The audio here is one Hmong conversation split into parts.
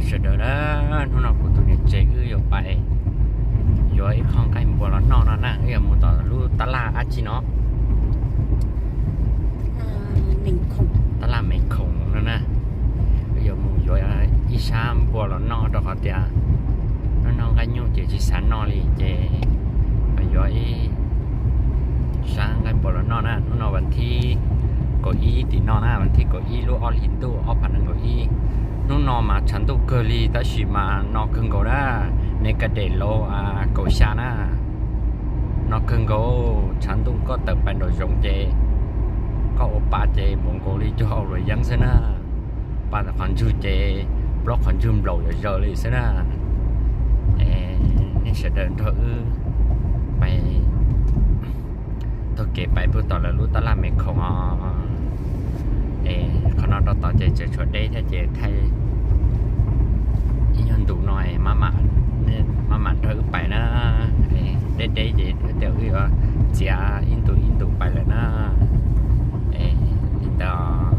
Sawv daws na, hnub no kuv tus niam tsev wb yuav pais yuav ib qho nqaij npua los noj no na, wb yuav mus tom lub tab laj dab tsi no, tab laj Mev Khoom no na. Wb yuav mus yuav ib sab npua los noj rau qhov tias noj noj nqaij nyuj ces tsis xav noj li ces yuav ib sab nqaij npua los noj na. Hnub no vas thib kaum ib tim no na, vas thib kaum ib lub ob hlis ntuj ob phav nees nkaum ib. Hnub no mas tshav ntuj kawg li tab sis mas no kawg nkaus na, nej ka dem lauv kaum xya na. No kawg nkaus, tshav ntuj koj tawm pais nraum zoov ces koj ua pa ces npaum nkaus li cog au luam yeeb xwb na. Pa ntawm qhov ntswg ces plaub qhov ntswg nplaum yam zaws li xwb na. Nej sawv daws nrog wb pais taug kev pais puag tom lawv lub tab laj Mev Khoom os. Qhov no rau tod ces tseem tshuav deb thiab ces thaij ib nyuag ntu no maj mam nrog wb pais na. Deb deb ces wb tias wb yuav txiav ib ntu ib ntu pais lawm na. Li ntawd,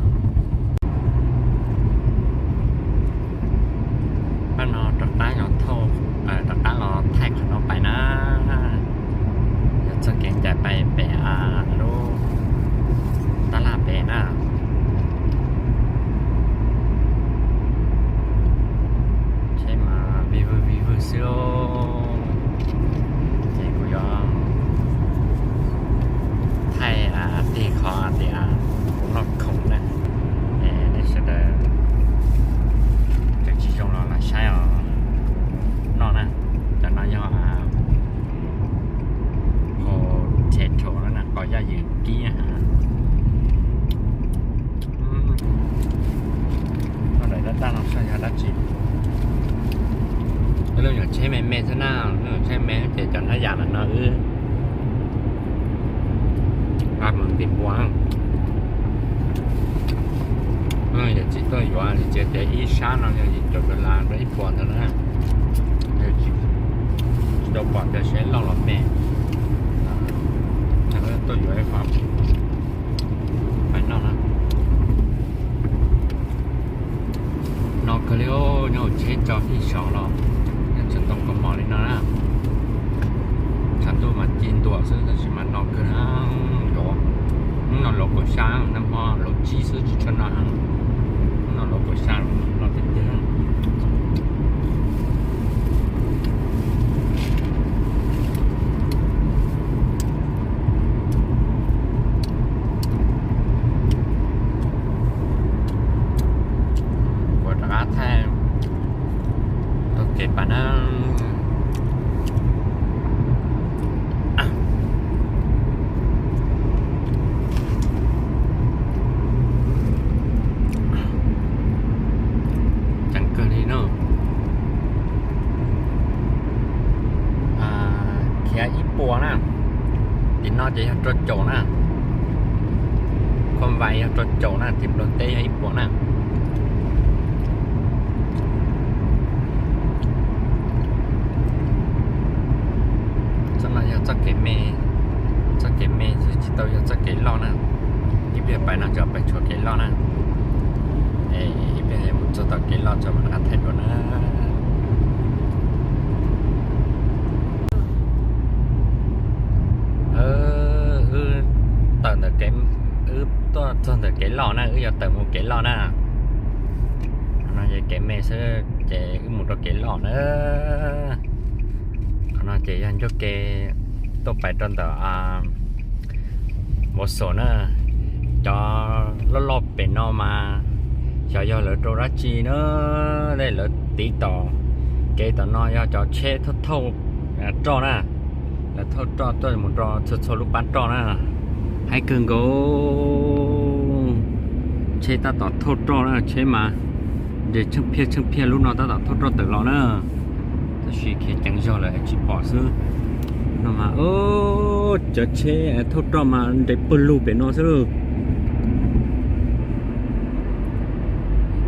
pab no rov qab los thauj, rov qab los thaij qhov no pais na. Yog txoj kev cai pais pem lub tab laj pem na. Tsheb mas vij vwg vij vwg xwb. Ces kuv yuav thaij tig qhov tias kuv noj khoom na, nej sawv daws tseem tsis zoo los lam saib os. Noj na, cov no yog potato na, qos yaj ywm kib. Noj daim tab taj no saib yog dab tsi. Lub nyuam tsheb me me xwb na, lub nyuam tsheb me ces cov nab yam no wb nqa mus ntim npua. Yog tsis tuaj yuav li ces tias ib sab no yog yim caum dollar rau ib puas ntawd na. Tsis tau pom tias seb loj los me. Tuaj yuav ib qho pais noj na. No kawg li, nyob hauv tsheb tso fij saud los nyob tseem ntoo kaus mom li no na. Tshav ntuj mas ci ntua xwb tab sis mas no kawg na. Hnub no lov kaum xya, nag hmo lov tsib xwb tsis tshua no. Hnub no lov kaum xya, no tiag tiag. Kuv rov qab thaij taug kev pais na. Ceev kawg li na. Khiav ib puas na, tim no ces yog rau caum na, Khon Vais yog rau caum na, tim Nplog teb yog ib puas na. Txoj no yog txoj kev me, txoj kev me tsis tau yog txoj kev loj na. Ib pliag pais no tsuas pais tshuav kev loj na. Ib pliag mus txog tom kev loj tso mam rov qab thaij dua na. Wb tawm ntawm kev, wb tuaj txog ntawm kev loj na, wb yuav tawm mus kev loj na. Qhov no yog kev me xwb ces wb mus rau kev loj na. Qhov no ces yog ncauj ke tuaj pais rau ntawm Npov Xom na. Cov loj loj pem no mas xyov yog lawv rau dab tsi na, lawv tiv tom kev tom no yog cov tsheb thauj thauj roj na. Lawv thauj roj tuaj mus rau txhua txhua lub pab roj na. Haib kawg nkaus, tsheb tab tom thauj roj na, tsheb mas nres tsheej phiaj tsheej phiaj, lub no tab tom thauj roj tawm los na. Tab sis khiav ceev zog lawm tsis pom xwb. No mas cov tsheb thauj roj mas nres pawg lug pem no xwb lauj.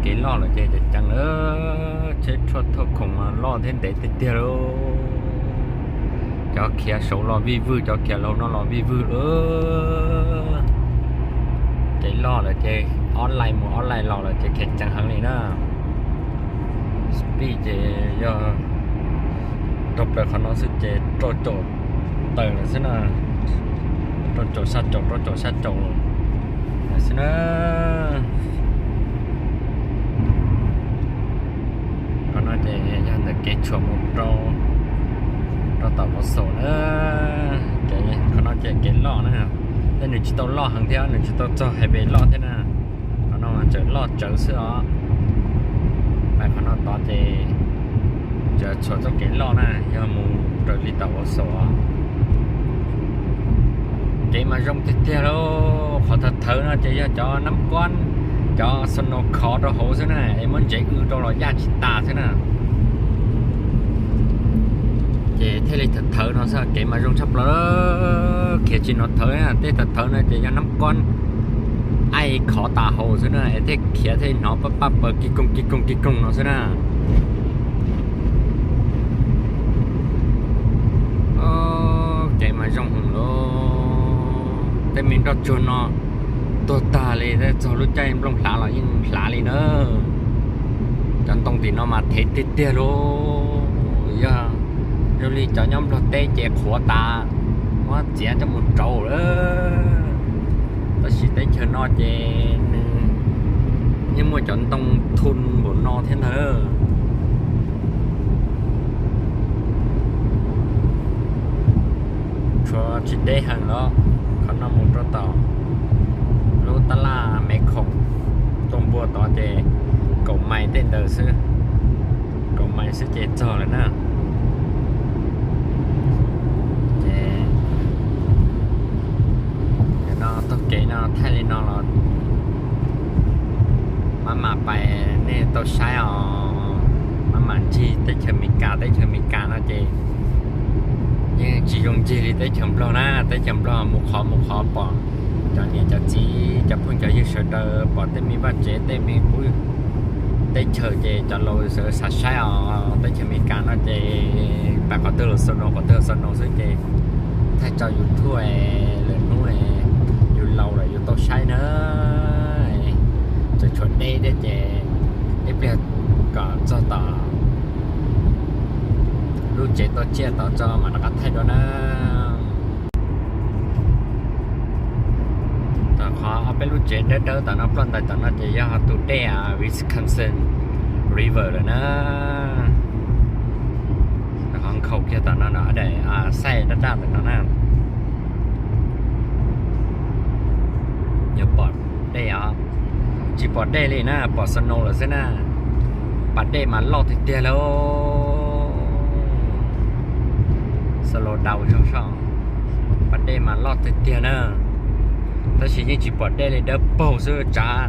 Kev loj lawm ces ceev lawm, tsheb thauj khoom mas loj thiab ntev tiag tiag lauj. Cov khiav saud los vij vwg, cov khiav laus no los vij vwg lauj. Kev loj lawm ces online mus online los lawm ces khiav ceev heev li na. Speed ces yog rau plaws qhov no xwb ces rau caum tawm lawm xwb na, rau caum xya caum, rau caum xya caum lawm xwb na. Qhov no ces yog ntawm kev tshuam mus rau, rau tom Wausau na. Qhov no ces kev loj na, thiab nws tsis tau loj heev thiab, nws tsis tau txog highway loj thiab na. Qhov no mas tseem loj tsawv xwb os. Pais qhov no tod ces tseem tshuav txoj kev loj na, yog mus raws li tom Wausau os. Kev mas zoo tiag tiag lauj. Qhov thawv thawv no ces yog cov nab kob, cov snow khov rau hauv xwb na, es muab ntsev w rau los yaj tsis tas xwb na. Ces thiaj li thawv thawv no xwb, kev mas zoo tshaj plaws. Khiav tsis hnov thawv, tej thawv thawv no ces yog nab kob aij khov tas hauv xwb na, es thiaj khiav thiaj hnov paj paj paws kig koog kig koog kig koog no xwb na. Kev mas zoo heev lauj. Tej me nroj tsuag no tuag tag li, txog lub caij nplooj hlav los yeej hlav li na. Cov ntoo tim no mas thev tiag tiag lauj. Yog zoo li cov nyob Nplog teb ces qhuav tas, muab txiav coj mus rauv lawm. Tab sis teb chaws no ces nws yeej muaj cov ntoo thun npaum no thiab ntag. Tshuav tsis deb heev los, qhov no mus rau tom lub tab laj Mev Khoom, tuaj npua tod ces kaum mais tej ntawd xwb, kaum mais xwb ces txog lawm na. Ces no taug kev no thaij li no los maj mam pais, nej tau saib os, maj mam ncig teb chaws Amelikas. Teb chaws Amelikas no ces yeej tsis zoo ncig li teb chaws Nplog na. Teb chaws Nplog mus qhov mus qhov pom cov niam cov txiv, cov phooj cov ywg sawv daws, pom tej me vaj tsev, tej me qub teb chaws ces cov laus sawv xav saib os. Teb chaws Amelikas no ces pais qhov twg los snow, qhov twg los snow xwb ces thaij tso YouTube, lwm hnub yus laus lawm yus tau saib na. Tseem tshuav deb thiab ces ib pliag kom txog tom lub tsev toj tsiaj tod tso mam rov qab thaij dua na. Tom qhov ob peb lub tsev dawb dawb tom no ploj ntais tom no ces yog tus dej Wisconsin River lawm na. Qhov nkhaus kiag tom no, saib daj daj ntawm no na. Yuav pom dej os, tsis pom dej li na, pom snow lawm xwb na. Pas dej mas loj tiag tiag lauj. Slow down zog soj, pas dej mas loj tiag tiag na. Tab sis yeej tsis pom dej li, dawb paug xwb. Tsav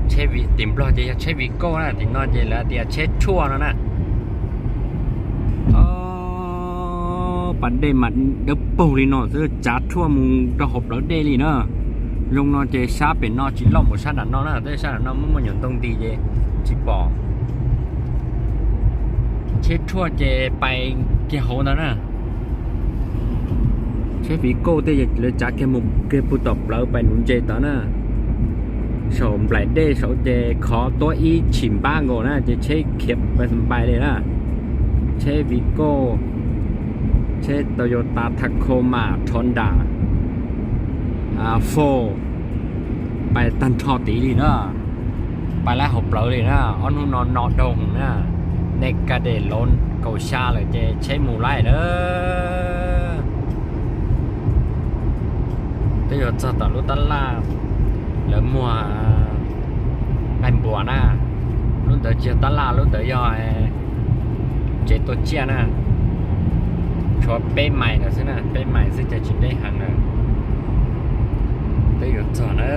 tsheb, tim Nplog ces yog tsheb Vigo na, tim no ces lawv tias tsheb tshuaj no na. Pas dej mas dawb paug li no xwb, tsav tshuaj mus rau hauv plawv dej li na. Zoo no ces sab pem no tsis loj npaum sab nram no na, tej sab nram no muaj muaj nyuam ntoo nti ces tsis pom. Tsheb tshuaj ces pais kiag hauv ntawd na. Tsheb Vigo tej lawv tsav kiag mus kiag puag tom plawv pais nuv ntses tod na. Saum nplaim dej saud ces khov tuab ib tshim npab nkaus na ces tsheb khiav pais npais li na. Tsheb Vigo, tsheb Toyota Tacoma, Honda, Ford, pais tag nrho tid li na. Pais lawm hauv plawv li na, ob hnub no no doog na, negative kaum xya lawm ces tsheb mus lawm na. Twb yuav txog tom lub tab laj lawv muag nqaij npuas na. Lub ntawd tsis yog tab laj, lub ntawd yog tsev tua tsiaj na. Tshuav peb mais lawm xwb na, peb mais xwb ces tsis deb heev lawm. Twb yuav txog na.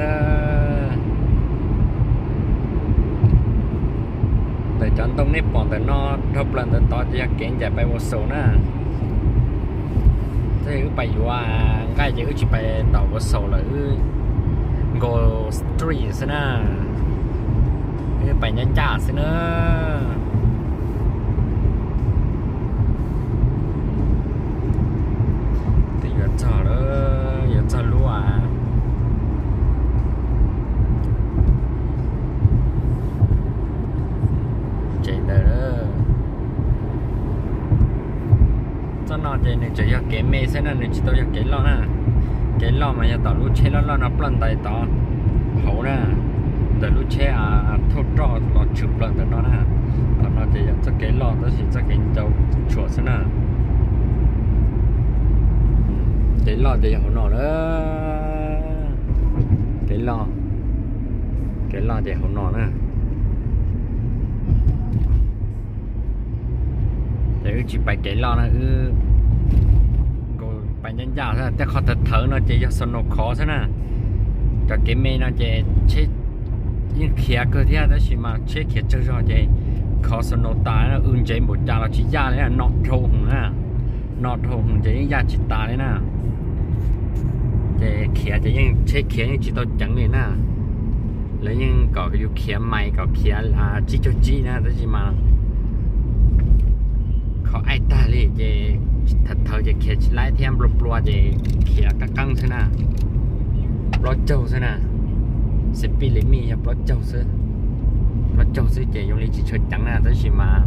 Ntawm cov ntoo nej pom ntawm no dhau plaws ntawd tod ces yog kev ncaim pais Wausau na. Thiab wb pais yuav nqaij ces wb tsis pais tom Wausau lawm, wb nkaus street xwb na. Wb pais ncaj ncaj xwb na. Twb yuav txog lawm, yuav txog lub tsev ntawd lawm. Ces nws tseem yog kev me xwb na, nws tsis tau yog kev loj na. Kev loj mas yog tom lub tsheb loj loj no ploj ntais tod hauv na, ntawm lub tsheb thauj roj los tshwm plaws ntawm no na. Tom no ces yog txoj kev loj tab sis txoj kev ncau tshuam xwb na. Kev loj ces yog hauv no na. Kev loj, kev loj ces hauv no na. Ces wb tsis pais kev loj na, wb nkaus pais ncaj ncaj xwb. Tej qhov thawv thawv no ces yog snow khov xwb na. Cov kev me no ces tsheb yeej khiav kawg thiab tab sis mas tsheb khiav tsawg zog ces khov snow tas, wb ntsev npaum cas los tsis yaj li na, no dhau hwv na. No dhau hwv ces yeej yaj tsis tas li na. Ces khiav ces yeej tsheb khiav yeej tsis tau ceev li na. Lawv yeej kom yus khiav mais kom khiav tsib caug tsib na tab sis mas khov aib tag li ces thawv thawv ces khiav tsis laib thiab nplua nplua ces khiav qeeb qeeb xwb na. Plaub caug xwb na, speed limit yog plaub caug xwb. Plaub caug xwb ces zoo li tsis tshua ceev na tab sis mas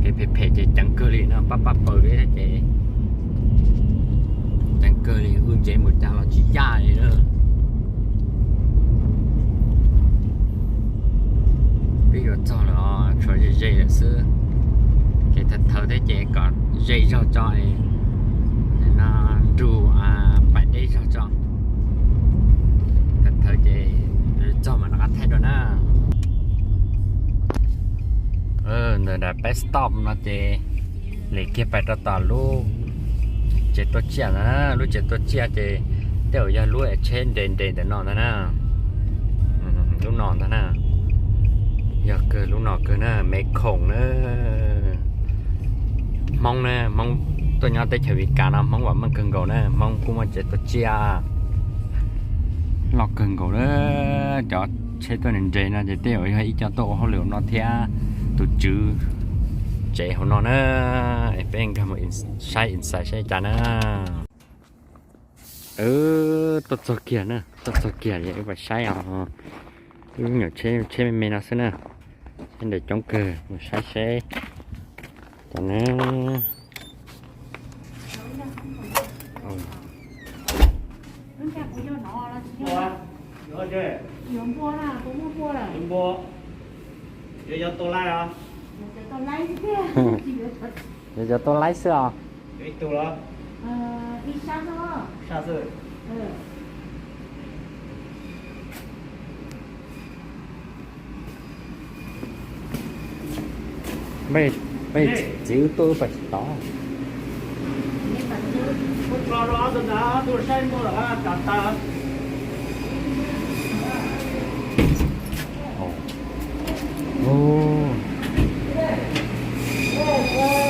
kev phem phem ces ceev kawg li no, pab pab paws li ces ceev kawg li, wb ntsev mus cas los tsis yaj li na. Peb yuav txog lawm os, tshuav ze ze lawm xwb. Ces thawv thawv thiab ces kom ze zog tso, no nrug pais deb zog tso. Thawv thawv ces txog mas rov qab thaij dua na. Ntawm daim peb stop no ces lem kiag pais rau tom lub tsev tua tsiaj na, lub tsev tua tsiaj ces tej zaum yog lub tsheb nres nres ntawm no ntag na. Lub no ntag na, yog kawg lub no kawg na, me khoom na. Hmoob na, Hmoob tuaj nyob teb chaws Amelikas no Hmoob vam meej kawg nkaus na, Hmoob kuj muaj tsev tua tsiaj loj kawg nkaus na. Cov tsheb tuaj nres nres no ces tej zaum yog ib co tuaj ua hauj lwm no thiab. Tus tswv tsev hauv no na, peb nkag mus saib inside saib cas na. Tuaj txog kiag na, tuaj txog kiag es wb pais saib os. Wb nyuam tsheb, tsheb me me no xwb na, tsheb nres coob kawg, mus saib seb cas na. Yuav cov tua laib xwb os. Peb txiv wb tuaj wb pais tsis tau.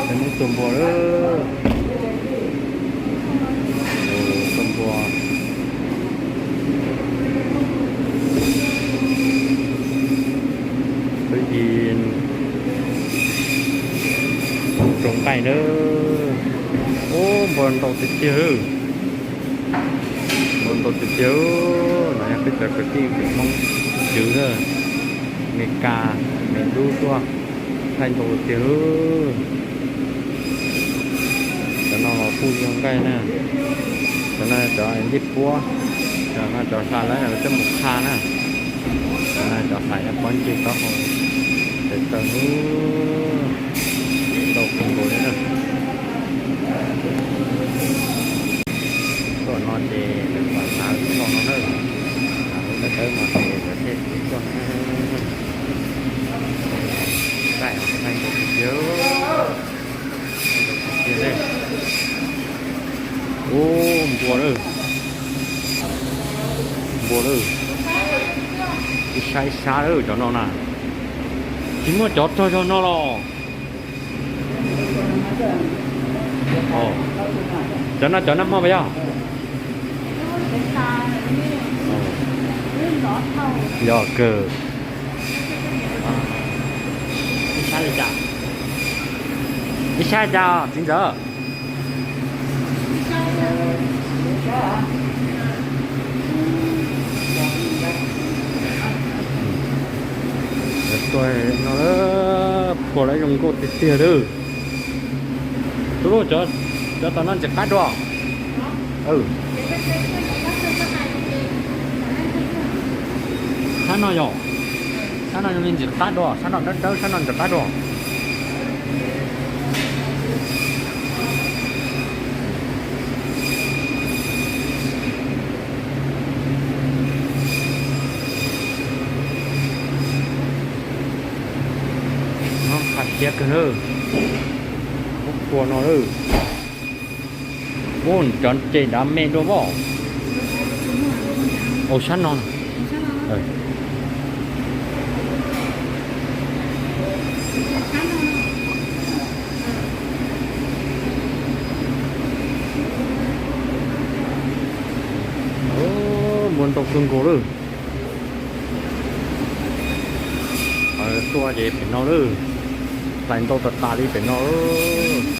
Peb mus tua npua lawm. Tua npua. Twb yim rau nqaij na. Ub, npua ntau tiag tiag. Npua ntau tiag tiag. No yog peb cov kwv tij Hmoob Tswv na, Mes Kas, Mes Dub tuaj, nqaij ntau tiag. Cov no los kuj yog nqaij na. Cov no cov ntej puab, cov no cov hlais lawv coj mus qha na. Cov no cov hlais pob ntseg taub hau, tes taw, ntau kawg nkaus li na. Tuaj no ces lawv pom xav tuaj no na, lub dawb dawb no ces lawv thiaj tuaj na. Nqaij, nqaij ntau tiag tiag. Ub, npua lawm, npua lawm. Ib sab ib sab lawm cov no na. Tsis muaj cov tsaug zog no los? Cov no cov nag hmo puas yog? Yog kawg. Ib sab li cas? Ib sab li cas txiv ntxawm? Tuaj no phua lawv zoo nkauj tiag tiag lawm. Tus lub cov Cov tom no ntxim qab dua. Sab no yog, sab no li ntxim qab dua, sab no dawb dawb, sab no ntxim qab dua. No qhov tiav kawg na, lub kua no lawm. Ub, cov ces dav me dua pob. Au, sab no. Muaj ntau kawg nkaus lawm. Tuaj ces pem no lawm. Hlais ntau tas tas li pem no lawm.